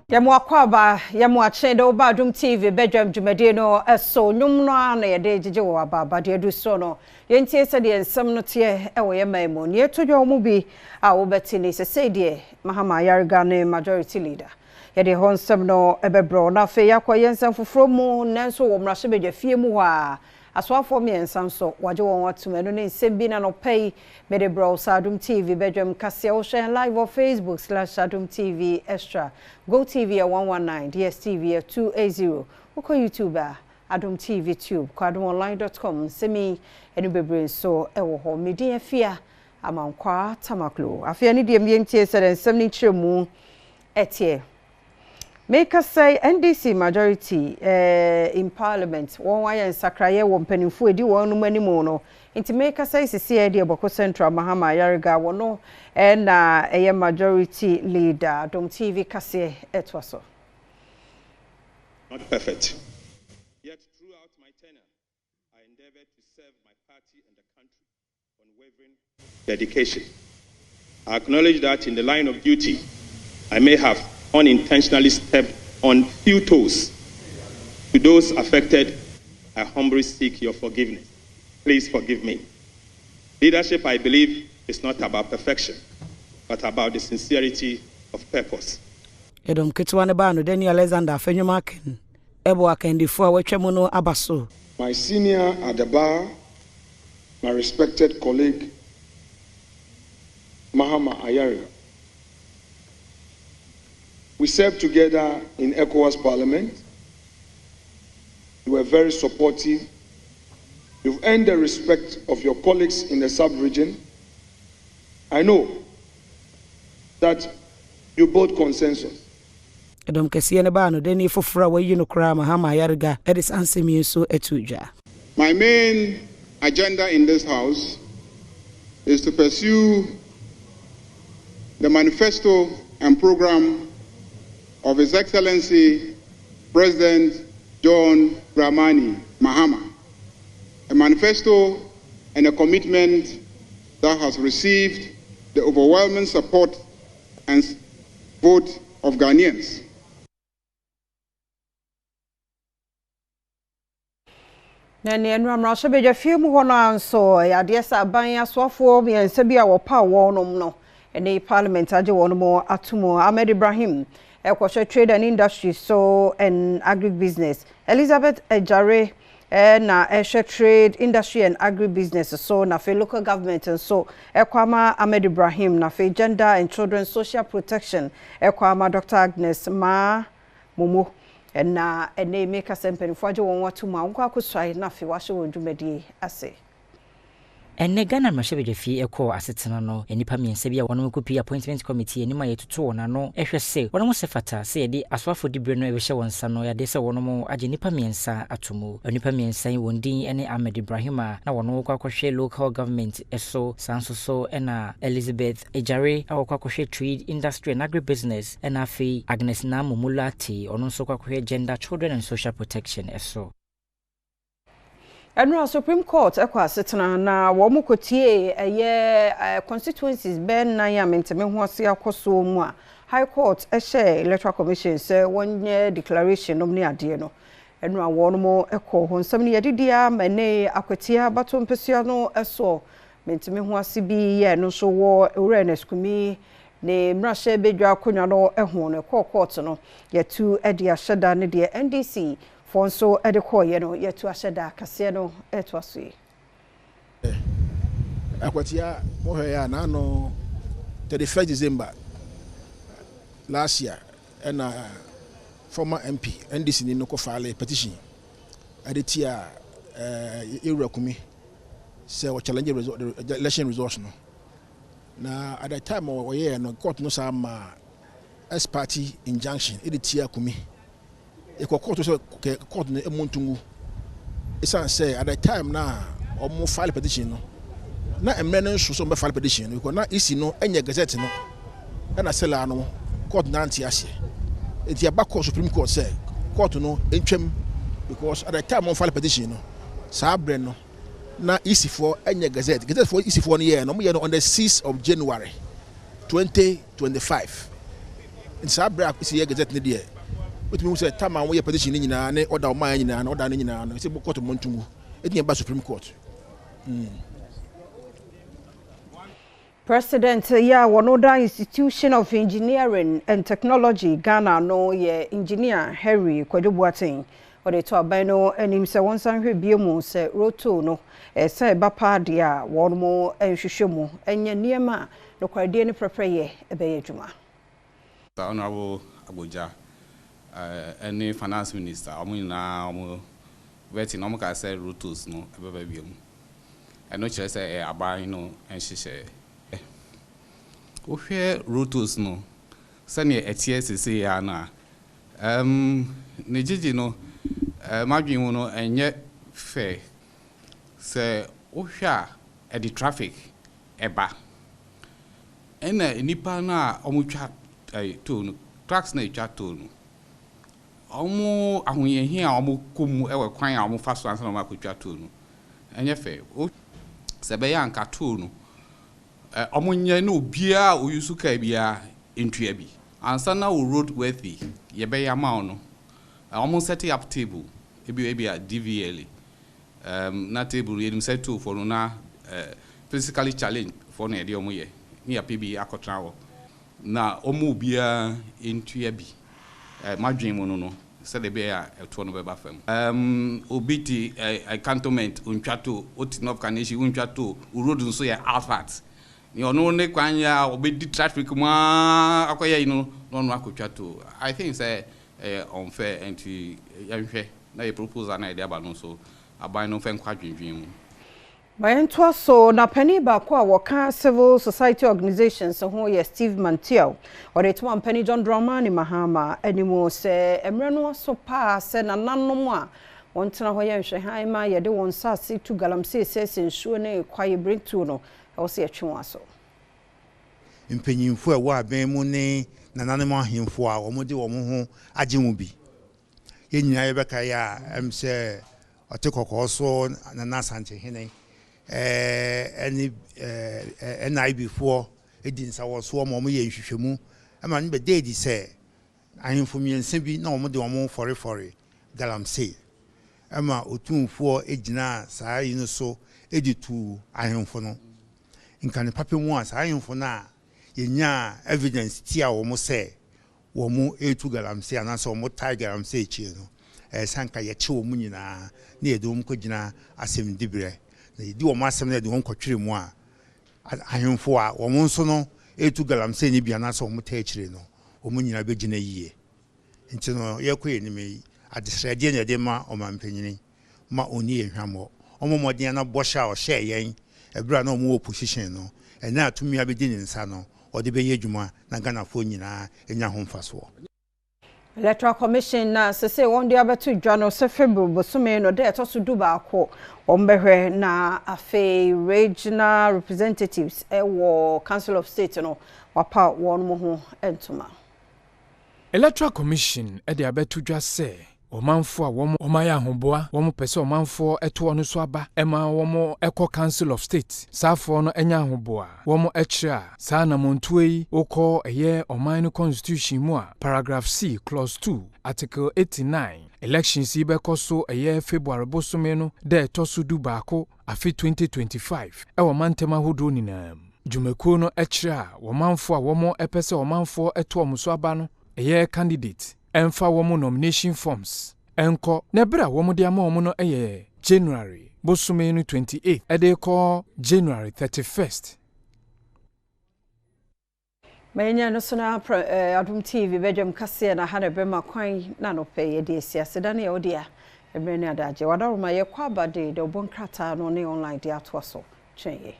Yɛmo akwaaba, yɛmo akye de woba Adom TV badwam dwumadie no so. Nnwom no ara na yɛde gyegye wɔ abaaba deɛ adu so no. Yɛntie sɛdeɛ nsɛm no teɛ wɔ yɛn man mu. Nea ɛtɔ dwa wɔ mu bi a wobɛte ni, sesei deɛ Mahama Ayariga ne Majority Leader. Yɛde ɛhɔ nsɛm no bɛbrɛ wo. Na afei yɛakɔ yɛn nsɛm foforɔ mu, nanso wɔ mmarahyɛbadwafie mu hɔ a, Asoafoɔ mmiɛnsa nso, wɔagye wɔn atom. Ɛno ne nsɛm bi na anɔpa yi mede brɛ wo sɛ Adom TV badwam kaseɛ. Wohwɛ yɛn live wɔ Facebook slash Adom TV Extra, GoTv yɛ 119, DSTV yɛ 280. Wokɔ YouTube a, Adom TV Tube, kɔ adomonline dot com, nsɛm yi ne bebree nso wɔ hɔ. Me din Afia Amankwaa Tamaklo. Afei ɛne deɛ yɛntie sɛdeɛ nsɛm no nkyerɛmu teɛ. Mekasa yi, NDC majority in parliament, wɔn ayɛ nsakraeɛ wɔ mpanimfoɔ ɛdi wɔn nom anim no. Nti mekasa yi sisi deɛ Bawku Central Mahama Ayariga, wɔno na ɛyɛ majority leader. Adom TV kaseɛ ɛtoa so. Not perfect. Yet throughout my tenure, I endeavored to serve my party and the country with unwavering dedication. I acknowledge that in the line of duty, I may have unintentionally stepped on few toes. To those affected, I humbly seek your forgiveness. Please forgive me. Leadership, I believe, is not about perfection, but about the sincerity of purpose. Ɛdɔm ketewa no baa no Daniel Alexander Afenyo-Markin ɛbɔ akandifo a wɔatwa mu no aba so. My senior at the bar, my respected colleague, Mahama Ayariga. We served together in ECOWAS Parliament. You were very supportive. You've earned the respect of your colleagues in the sub-region. I know that you built consensus. Ɛdɔm kɛseɛ no baa no dani foforɔ a wayi no koraa Mahama Ayariga ɛde saa nsɛm yi nso ato dwa. My main agenda in this house is to pursue the manifesto and program of His Excellency President John Dramani Mahama, a manifesto and a commitment that has received the overwhelming support and vote of Ghanaians. Na nea nnura mmarahyɛbadwa fie mu hɔ no a nso ɛyɛ adeɛ sɛ aban asoafoɔ mmiɛnsa bi a wɔpaw wɔn no ɛne parliament agye wɔn mu ato mu. Ahmed Ibrahim ɛkɔhwɛ Trade and Industry so and Agribusiness, Elizabeth Agyare na ɛhwɛ Trade, Industry and Agribusiness so, na afei Local Government nso ɛkɔ ama Ahmed Ibrahim, na afei Gender and Children Social Protection ɛkɔ ama Dr Agnes Naa Momo. Ɛna ɛnɛ meka sɛ mpanimfoɔ agye wɔn ato mu a wɔnkɔ akɔsuae na afei wɔahyɛ wɔn dwumadie ase. Ɛnnɛ Ghana mmarahyɛbadwafie ɛkɔɔ asetena no, nnipa mmiɛnsa bi a wɔn kɔpie Appointment Committee anim a yɛtoto wɔn ano ɛhwɛ sɛ wɔn sɛ fata sɛ yɛde asoafo diberɛ no ɛbɛhyɛ wɔn nsa no, yɛade sɛ wɔn agye nnipa mmiɛnsa ato mu. Nnipa mmiɛnsa yi wɔn din ne Ahmed Ibrahim a na wɔn kɔ akɔhwɛ Local Government so, saa nso so ɛna Elizabeth Agyare a wɔkɔ akɔhwɛ Trade, Industry and Agribusiness, ɛna afei Agnes Naa Momo Lartey, ɔno nso kɔ akɔhwɛ Gender, Children and Social Protection so. Ɛnora Supreme Court ɛkɔ asetena na wɔn kɔtie ɛyɛ constituencies bɛɛ nnan a menteme ho ase akɔ soɔ mu a High Court ɛhyɛ Electoral Commission sɛ wɔnyɛ declaration nom ne adeɛ no. Ɛnora wɔn mo ɛkɔ hɔ nsɛm no yɛdedi ama ne Akwatia bato mpesua no ɛsoɔ menteme ho ase bi yɛ no nso wɔ Owura Ernest Kumi ne mmarahyɛ badwa akonnwa no ɛho no ɛkɔɔ court no, yɛtu ɛde ahyɛ da ne deɛ NDC foɔ nso ɛde kɔɔyɛ no yɛtu ahyɛ da. Kaseɛ no ɛtoa so yi. Akwatia mohwɛ yɛ a, naano 31 December last year ɛna former MP NDC ni no kɔ file petition ɛde tia yɛwura Kumi sɛ ɔ challenge result, the election results no. Na at the time ɔyɛɛ no, court no saa ma ex parte injunction ɛde tia Kumi. Yɛkɔ court sɛ court no emu ntungu, ɛsiane sɛ at the time na ɔmo file petition no, na mmerɛ no nso sɛ ɔmo bɛ file petition no because na EC no ɛnyɛ gazette no ɛna sɛlaa no court nante aseɛ. Nti aba kɔ Supreme Court sɛ court no ntwam because at the time ɔmo file petition no, saa berɛ no na EC foɔ ɛnyɛ gazette. Gazette foɔ EC foɔ no yɛɛ no, ɔmo yɛ no on the 6th of January 2025. Nti saa berɛ a ɛsi yɛ gazette no deɛ, wotumi hu sɛ time a wɔyɛ petition no nyinaa ne order wɔmaeɛ nyinaa no, order no nyinaa no, ɛsɛ court mmɔ nto ngu. Ɛtumi ɛba Supreme Court. President yi a wɔno da Institution of Engineering and Technology Ghana no yɛ Engineer Henry Kwadwo Boateng. Ɔde to aban no anim sɛ wɔnsan hwɛ bio mu sɛ road toll no ɛsɛ ɛba paa deɛ a, wɔn nhwehwɛ mu nyɛ nneɛma a nokwaredie ne prɛprɛyɛ ɛbɛyɛ adwuma. Honourable Agbodza ɛne Finance Minister, wɔn nyinaa wɔn vetting na wɔn kaa sɛ road tolls no ɛbɛba bio mu. Ɛno kyerɛ sɛ ɛyɛ aban no nhyehyɛeɛ. Wohwɛ road tolls no sɛdeɛ ɛteɛ seesei ara no a, ne gyegye no, m'adwene mu no, ɛnyɛ fɛ. Sɛ wohwɛ a, ɛde traffic ɛba. Ɛna nnipa no a wɔtwa toll no, trucks no a ɛtwa toll no, wɔn ahohiahia a wɔkɔ mu wɔ kwan a wɔfa so ansa na wɔakɔtwa toll no, ɛnyɛ fɛ. Sɛ ɛbɛyɛ a anka toll no, wɔnyɛ na obiara a ɔuse kaa biara ntua bi. Ansa na wo road worthy yɛbɛyɛ ama wo no, wɔn set up table, ebi a DVLA, na table no yɛnim sɛ toll foɔ no na physically challenged foɔ na yɛde wɔn yɛ, ne yɛapɛ bi akɔtena hɔ. Na wɔn obiara ntua bi. M'adwene mu no, sɛdeɛ ɛbɛyɛ a ɛtoɔ no bɛba fam. Obi te Cantonment, ontwa toll, wote North Kaneshie, wontwa toll, wo road nso yɛ asphalt. Nea ɔno ne kwan yɛ a ɔbɛdi traffic mu ara akɔyɛ yi no, na ɔno akɔtwa toll. I think sɛ ɛyɛ unfair, nti yɛnhwɛ na yɛ proposal na yɛde aba no nso, aban no mfa nkɔ adwendwen mu. Ma yɛntoa so na panin baako a wɔka civil society organisations ho yɛ Steve Manteaw. Ɔde to mampanin John Dramani Mahama anim sɛ mmerɛ no aso paa sɛ nananom a wɔntena hɔ yɛ nhwɛhan ma yɛde wɔn nsase tu galamsey sɛsɛ nsuo ne kwaeɛ berentuo no, ɛwɔ sɛ yɛtwe wɔn aso. Mpanyimfo a ɛwɔ abɛn mu ne nananom ahemfo a wɔde wɔn ho agye mu bi. Yɛn nyinaa yɛbɛka yɛ a sɛ ɔte kɔkɔɔ so Nana Asantehene ɛne NIB foɔ di nsawɔsoɔ ma wɔyɛ nhwehwɛmu ma no bɛda adi sɛ ahemfo mmiɛnsa bi na wɔde wɔn fɔrefɔre galamsey ɛma Otumfoɔ gyinaa saa yi no so de tuu ahemfo no. Nka ne papa mu a, saa ahemfo no a yɛnyaa evidence tia wɔn sɛ wɔn retu galamsey anaasɛ wɔn tae galamsey akyire no, ɛyɛ sɛ anka yɛkye wɔn nyinaa na yɛde wɔn kɔgyina asɛmdiberɛ na yɛdi wɔn asɛm na yɛde wɔn kɔtwere mu a, ahemfo a wɔn nso no retu galamsey no bi anaasɛ wɔn tae akyire no, wɔn nyinaa bɛgyina yie. Nti no, yɛkɔ yɛn anim yi, adesrɛdeɛ na yɛde ma ɔmampanyini ma ɔnni yɛn hwammɔ. Ɔmmɔ mmɔden na bɔhyɛ a ɔhyɛɛ yɛn ɛberɛ a na wɔn wɔ opposition no, ɛnnɛ a tumi abɛdi ne nsa no, ɔde bɛyɛ adwuma na Ghanafoɔ nyinaa anya ho mfasoɔ. Electoral Commission na sese wɔn de abɛto dwa no sɛ February bosome no da ɛtɔ so 11 wɔn bɛhwɛ na afei regional representatives ɛwɔ Council of State no wapa wɔn mo ho ntoma. Electoral Commission de abɛto dwa sɛ ɔmanfoɔ a wɔn ayɛ ahoboa, wɔn pɛ sɛ ɔmanfoɔ ɛto ɔno so aba ɛma wɔn ɛkɔ Council of State, saafoɔ no ɛnya ahoboa wɔn ɛkyerɛ a saa anammɔntuo yi wokɔ ɛyɛ ɔman no constitution mu a, paragraph C clause 2, article 89, elections yi bɛkɔ so ɛyɛ February bosome no da ɛtɔ so 11 afe 2025 ɛwɔ mantam ahodoɔ nyinaa mu. Dwumakuo no ɛkyerɛ a wɔmanfoɔ a wɔn ɛpɛ sɛ ɔmanfoɔ ɛto wɔn so aba no ɛyɛ candidate ɛmfa wɔn nomination forms ɛnkɔ na ɛberɛ a wɔn de ama wɔn no ɛyɛ January bosome no 28 ɛde kɔ January 31st. Manya no so na Adom TV bɛdwam kaseɛ na ha na ɛbɛma kwan na nɔpɛ yɛde asi aseda ne yɛwɔ deɛ mmerɛ ne adagye wadaroma yɛkɔ aba de ɔbɔ nkrataa no ne online de atoa so twɛn yɛ.